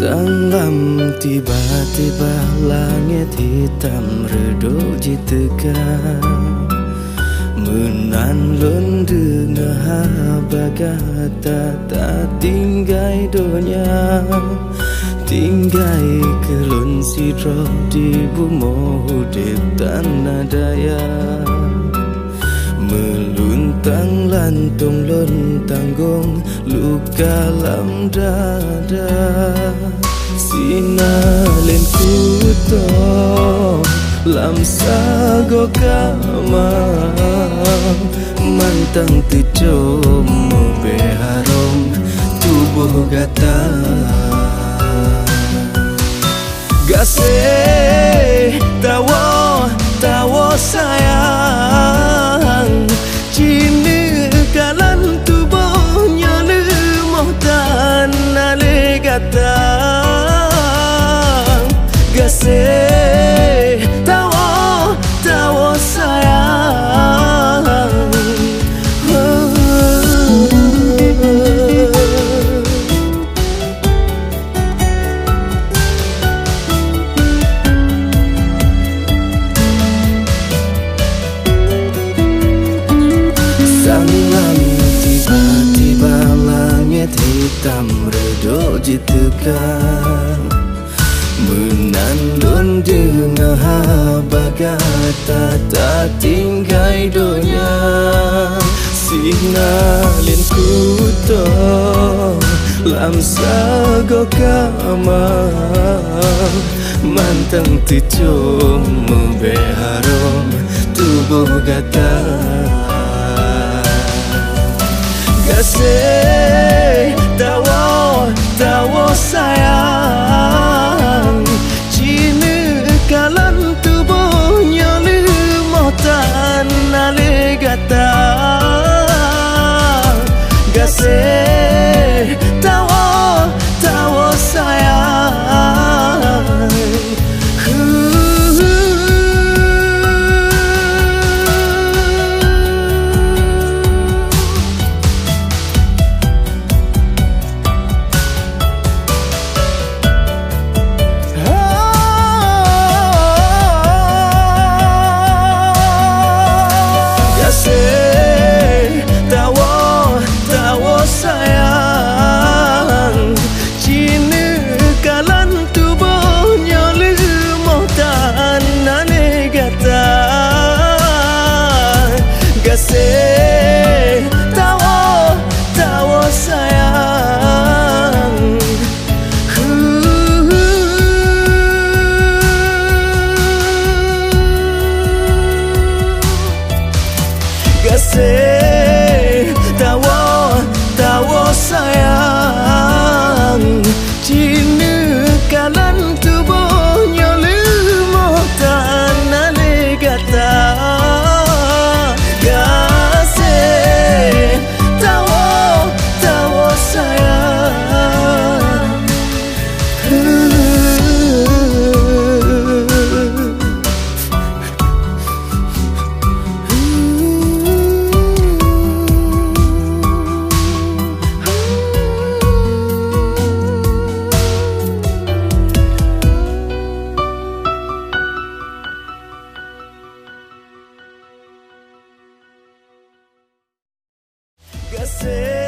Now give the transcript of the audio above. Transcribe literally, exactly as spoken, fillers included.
Tang lam tiba-tiba langét hitam reudôk jiteuka. Meunan lôn deungoe haba gata tatinggai donya. Tinggai keu lôn sidroe di bumoe udép tanda daya. Meuluntang lantông lôn tanggong luka lam dada. Sinalén kuto lam sagoe kama, mantong teucom meubeuharôm tuboh gata. Gaséh tawoe, tawoe sayang, cineukalan tuboh nyoe leumoh tanda lé gata. Gaséh tawoe, tawoe sayang. Sang lam tiba-tiba langét hitam reudôk jiteuka. Meunan lôn deungoe haba gata tatinggai donya. Sinalén kuto lam sagoe kama, mantong teucom meubeuharôm tuboh gata. Gaséh tawoe, tawoe sayang, cineukalan tuboh nyoe leumoh tanda lé gata. Gaséh tawoe, tawoe sayang. Gaséh tawoe, tawoe sayang, cineukalan tuboh nyoe leumoh tanda lé gata. Gaséh tawoe, tawoe sayang. Gaséh tawoe, tawoe sayang, cineukalan tuboh nyoe leumoh tanda lé gata. Gaséh tawoe, tawoe sayang. Gaséh